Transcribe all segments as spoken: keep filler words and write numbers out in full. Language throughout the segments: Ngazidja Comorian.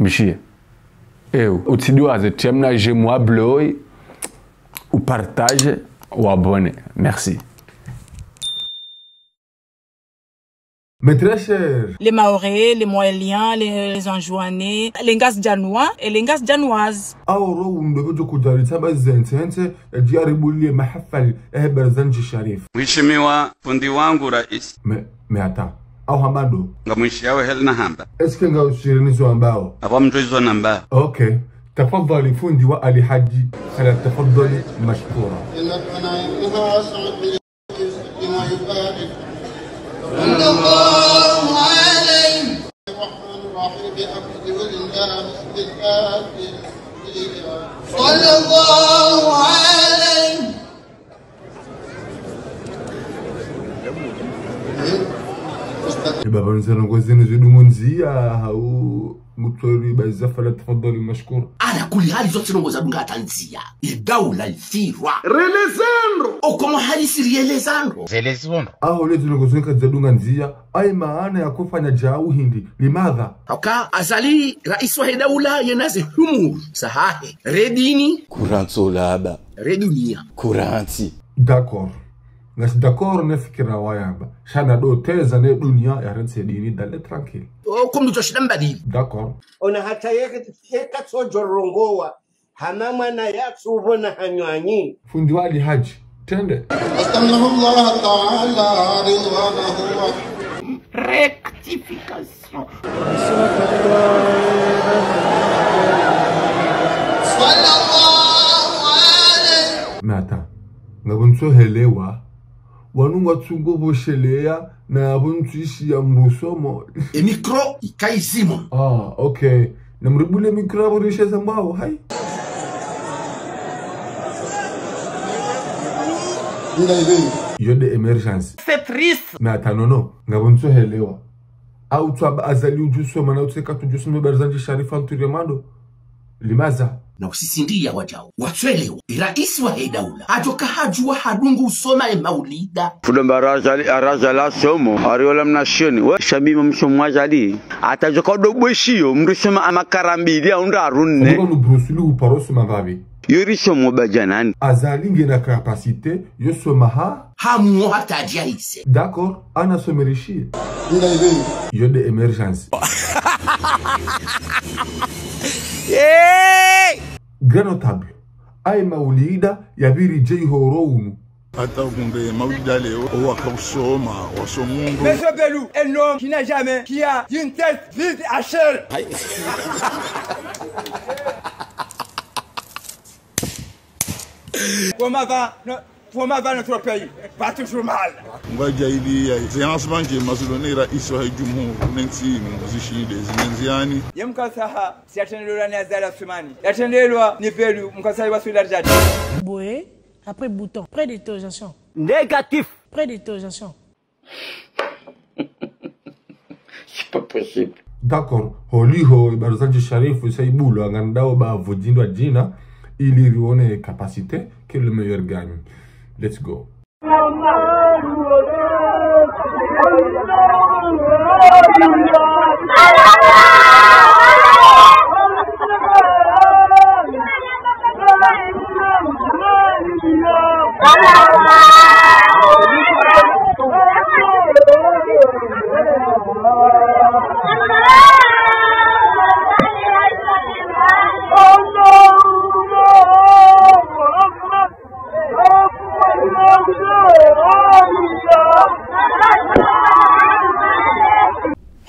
Mishie. Ewe, utsidiwaze, tria mna j'aime wa bleu, u partage, u abonne. Merci. Mes très chers. Les Mahorais, les Mohéliens, les, les Anjouanais, les Ngazidjanois et les Ngazidjanoises. Aho ro undo bejo kudjari tsaba zentsense, ya djari bulie mahafali, eh, Barzanji Sharif. Mheshimiwa fundi wangu rais. Mais, mais attends. Aho hamba ndo. Ngamwishiyawo heli nahamba. Est-ce que ngaushiri nizo hambao? Apvo mdru izo namba. Ok. Tafadhali fundi wa Ali Haji. Fala tafadhali mashkura. صلى الله عليه. الرحمن الرحيم. الحمد لله. صلى الله عليه. Eba pvanu zinu ngo zinu zidungu ndzia, hau mutwari ba za fala tafadhali mashkura. Ala kulli hali zo tsi ndrongo zadunga hata ndzia. Ye daula lifirwa. Relezandro. Okomo hali si rielezandro. Zelezandro. Aho le zinu ngo zinu kazadunga ndzia. Ayi maana ya kufanya djau hindri. Limadha? Hauka Azali, rais wahe daula, yena ze humuru zahahe. Redini. Kurantso laba. Redunia. Kurantsi. D'accord. Ngasi d'accord ne fikira wayamba. Sha na do teza ne dunia ya rentse dini dale tranquille. O, comme nous, je suis dans ma vie. D'accord. Ona hata yeke, yeka tsojo rongowa. Hama mwana yatsu vona hanywanyi. Fundi wa Ali Haji. Tende. واستمنه الله تعالى رضوانه. Rectification. صلى الله عليه. Mais attends, ngapvo ntsohelewa, wanu ngwatsungo pvo sheleya, na yapvo ntsu ishi ya mbusomo. E micro ikaizimo. Ah, ok. Na mribule micro yapvo risheza mbao, hai. Iyo de émergence. C'est triste. Mais attends, non, non. Ngapvo ntsohelewa. Au tswamba Azali udjusoma na utseka tudjusome Barzanji Sharif anturi ya mando. Limaza. Na usisindria wadjau. Watswelewa. Rais wahe daula. Adjoka hadjuwa hadungu usoma e maulida. Fudo mba Azali, Azali asomo, ariola mna shioni. We, shambi mshomo Azali. Ata djoka udo bweshiyo, mdru soma amakarambili, aunda arunne. Fudo nu Bruce Lee uparo soma mbapvi. Yo rishomo badjanani. Azali ngena capacité, yo soma ha. Hamu hata adjaise. D'accord, ana somereshi. Iyo de émergence. Hey! Grand notable. Ayi maulida ya pviri dje ihoro unu. Hata ukunde maulida leo, owaka usoma, wasomungu. Monsieur Belou, un homme qui n'a jamais, qui a une tête vide à chair. Aïe. Comment va, no-, comment va notre pays? Va toujours mal. Ngwadja ili ya, séance manje mazulone rais wa jumhur, nentsi, nzishinde, zinenziani. Ye mkasaha, si yatendelwa ni Azali Assoumani. Yatendelwa ni Belou, mkasaha wa Soularijadi. Boé, après bouton, point d'interrogation. Négatif. Point d'interrogation. C'est pas possible. D'accord. Holiho, Barzanji Sharif, Saïbou, lo, ngandao ba vodjindwa djina, ili rione capacité, que le meilleur gagne. Let's go.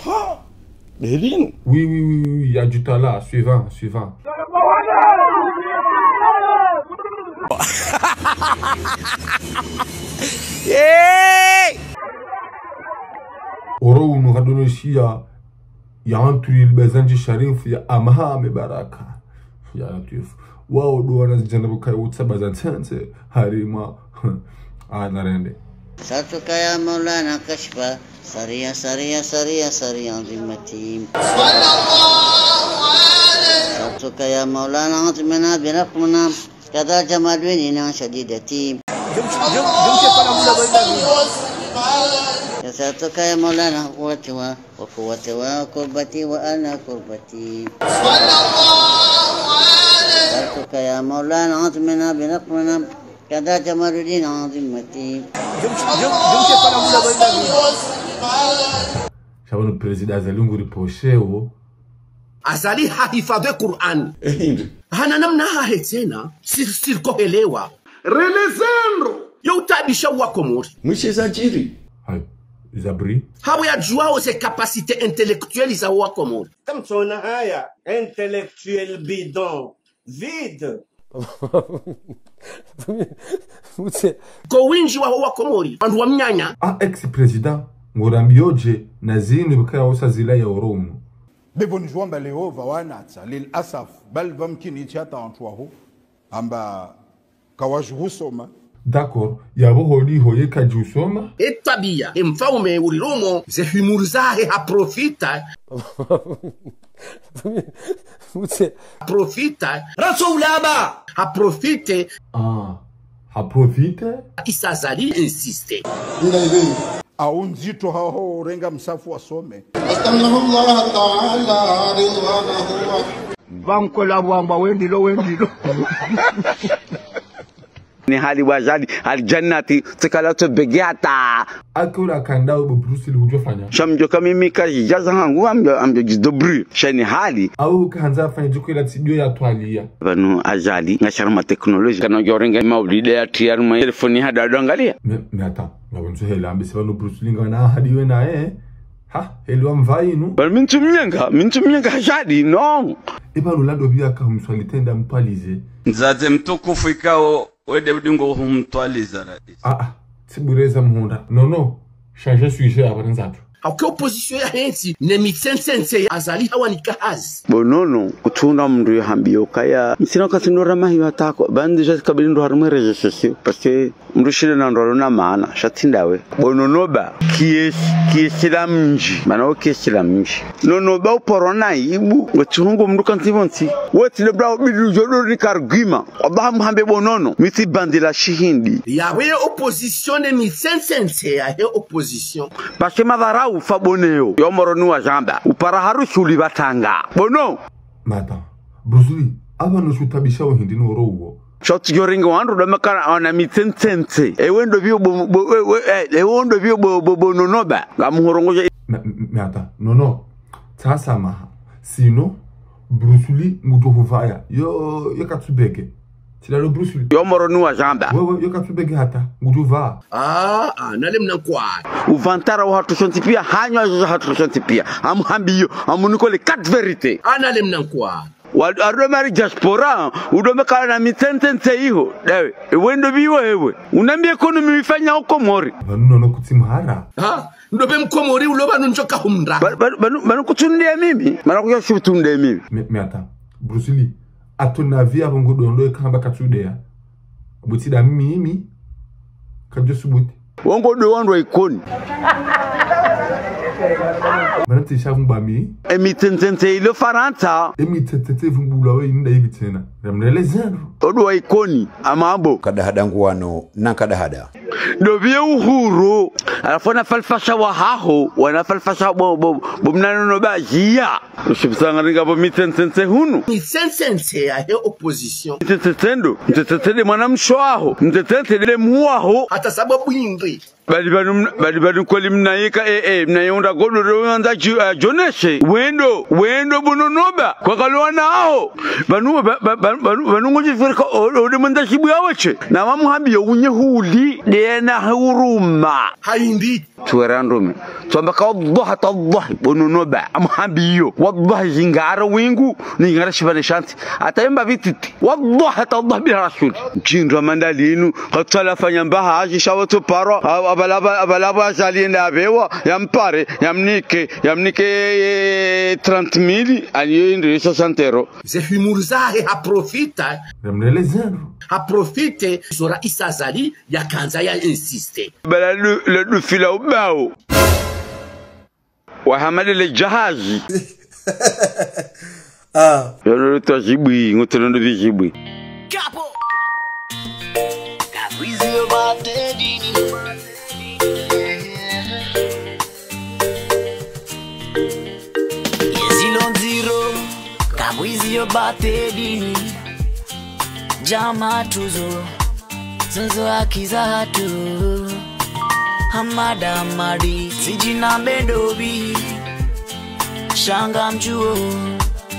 Hein ? Belin ? Oui, oui, oui, oui, oui, il y a du talent. Suivant, suivant. Hey ! Oro unu hadonosiya ya anturi Barzanji Sharif ya Amahame Baraka. Ya Latif. Wao ndo wana zijana bukai utsa Barzanji ntsense, harima. Ah, narende. Satuka ya Maulana Kashfa, sariya, sariya, sariya, sariya, azimati. Sallallahu alayhi. Satuka ya Maulana azimina biraqmina, kada jamadwinina shadidati. Allahumma salli wa sallim ala كسرتك يا مولانا قوتي و-، وقوتي وكربتي وأنا كربتي. صلى الله عليه. كسرتك يا مولانا عظمنا بنقمنا كذا جمال الدين عظمتي. Sha pvanu président Azali ngu reproché wo. Azali hahifadhwi Qur'an. Ehindi. Hana namna hahe tsena, sir-, sirkohelewa. Relezendro. Yo utaabisha wa Komori. Mwishe zadjiri. Hayi, zabri. Hapvo yadjuwao ze capacité intellectuelle za wa Komori. Kamtsona haya, intellectuel bidon, vide. Mutse. Ko windji wa wa Komori, wandru wa mnyanya. A ex-président, ngorambiyodje, na zinu bikaya wosa zila ya oromu. Be pvo nidjuwa amba leo pvawanatsa, lil asaf, bal pvamkini itsi hata wantru waho, amba kawadjuhusoma. D'accord, yapvo holiho ye kadjusoma. E twabiya, e mfaume ulilomo, ze humeur zahe haprofita. Mutse. Haprofita. Ratso ulaba. Haprofite. Ah, haprofite. Isa Azali insiste. Au ndzito haho urenga msafu wasome. أسكنه الله تعالى رضوانه. Pvankola wamba wendilo, wendilo. Ni hali wa Azali, hali jannati, tsikala tso bege hata. Akula kanda wo bo Bruce Lee hudjofanya. Sha mdjo ka mimi ka jaza hangu, amdjo, amdjo djidobri. Sha ni hali. Au kahandza afanye djuko ila tsidio ya twaliya. Pvanu Azali, nga sharma technologie. Kana ujorenga maulida ya tiyari ma telefoni hada ndo angaliya. Mais, mais attends, ngapvo ntsu hela, ambe se pvanu Bruce Lee ngana hadi we na, eh. Ha, heli wa mva inu. Bal mi ntsu mnyenga, mi ntsu mnyenga hajadi, non. Eba lula dobi aka humswali tenda mtwalize. Mdzadze mtukufu ikao, wende udingo humtwaliza rais. Ah, ah, tsibureza muhunda. Non, non, change sujet ya pvanu ndzatu. Hauka opposition ya hentsi, ne mitsentsense ya Azali hawanika hazi. Bo Nono, kutsuna mndru ya hambiyo kaya. Mtsina kasi ndo ramahi watako, pvandzi dja kabili ndo harimwa réseaux sociaux, parce que mndru shile na ndrwalo na maana, sha tsi ndawe. Bo Nono ba, kiye, kiye shila mdji, mana wo kiye shila mdji. Nono ba uporwa na ibu, ngotsi hungu mndru kantsi pvontsi. Wetsi le bra ubidi ujodo ni kargima, waba hamuhambe bo Nono, mi tsi bandi la shihindi. Yawe opposition ne mitsentsense yahe opposition. Parce que madharau fa bo Nono, yo Moroni wa jamba, upara harusi uli batanga. Bo Nono. Mata, Bruce Lee, aba no shutabisha wo hindi no ro uwo. Sha utsijorenga wandru ndo makana wana mitsentsense. Ewe ndo biyo bo, bo, we, we, eh, ewe ndo biyo bo, bo, bo Nono ba. Ngamuhorongoja. Ma-, m-, mata, Nono. Tsasamaha. Sino, Bruce Lee, ngudjo huvaya. Yo, yo katsubege. Tsilalo Bruce Lee. Yo Moroni wa jamba. Wewe, yo katsubege hata. Ngudjo vaya. Ah, ah, nale mna nkwali. Uvantara wa hatru shontsi pia, hanywa ajo hatru shontsi pia. Amuhambiyo, amuniko les quatre vérités. Ah, nale mna nkwali. Wa, ado mari diaspora, udo mekala na mitsentsense iho. Dawe, ewe ndo biwe ewe. Unambi économie wifanya ho Komori. Pvanu Nono kutsi mhara. Ha? Ndo be mkomori ulo pvanu ndjo kahumra. Ba, ba, pvanu, pvanu kutsunde mimi. Mana kuya shutunde mimi. Mais, mais attends. Bruce Lee. À ton avis, apvo ngodo ndo ekamba katsudeya. Buti da mimi. Kadjo subuti. Wo ngodo wandru wa Ikoni. Mana tsi sha vumba mi. Emitsentsense ilo Farantsa. Emitsentsense vumbulwa we inda ibi tsena. Ramrele zero. Odo wa Ikoni. Amabo. Kadahada nguwano, na kadahada. Ndo biye uhuru. Halafu wana falfasha wa haho, wana falfasha bo, bo, bo mna Nono ba jia. Ushipsanga ringa bo mitsentsense hunu. Mitsentsense yahe opposition. Mitsentsense ndo, mitsentsense nde mwana mshe waho, mitsentsense nde muhu waho. Hata sababu yindri. Bali pvanu mna, bali pvanu kweli mna yeka, eh, eh, mna yonda godo ndo yonda ji-, eh, joneshe. Wendo, wendo bo Nono ba. Kwakalo wana aho. Pvanu, ba, ba, ba, pvanu, pvanu ngodji firika, o, o, de manda jibu ya weche. Na mamuhambiyo unye huli, de na huruma. Hayindi. Tuwerandume. Tuamba ka wallahi tallahi, bo Nono ba. Amuhambiyo. Wallahi jingara wingu, ni jingara shipvane shanti. Hata yemba vititi. Wallahi tallahi bila rasuli. Jindru amandalinu. Katsala fanya mbaha aji shawo to parwa. A-, abalaba, abalaba ajali enda abewa. Yampare, yamnike, yamnike, eh, trente mille. Aliyo indri soixante euros. Ze humeur zahe haprofita. Ramrele zero. Haprofite, zo raisi Azali, yakandza ya insiste. Bala le, le dufi la ubao. Wahamade le jahazi. Ah. Yo no lutwa jibwi, ngutwa no lutwa jibwi. Kapo. Gabriel Martelly. Wizi yo batedi. Djama tuzo. Zonzo haki zahatru. Hamada Hamadi, tsidjina mbendobi. Shanga mdjuo.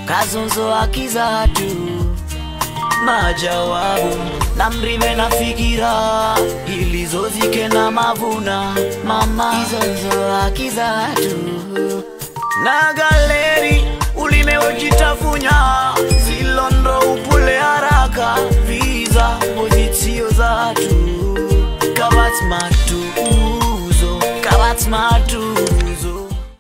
Ka zonzo haki zahatru. Madjawabu. Na mrime na fikira. Ili zo zike na mavuna. Mama. Izo nzo haki zahatru. Na galeri, ulime wodjitafunya, zilo ndo upvule haraka, visa, pozisiyo zahatru, kapvatsi matuzo, kapvatsi matuzo.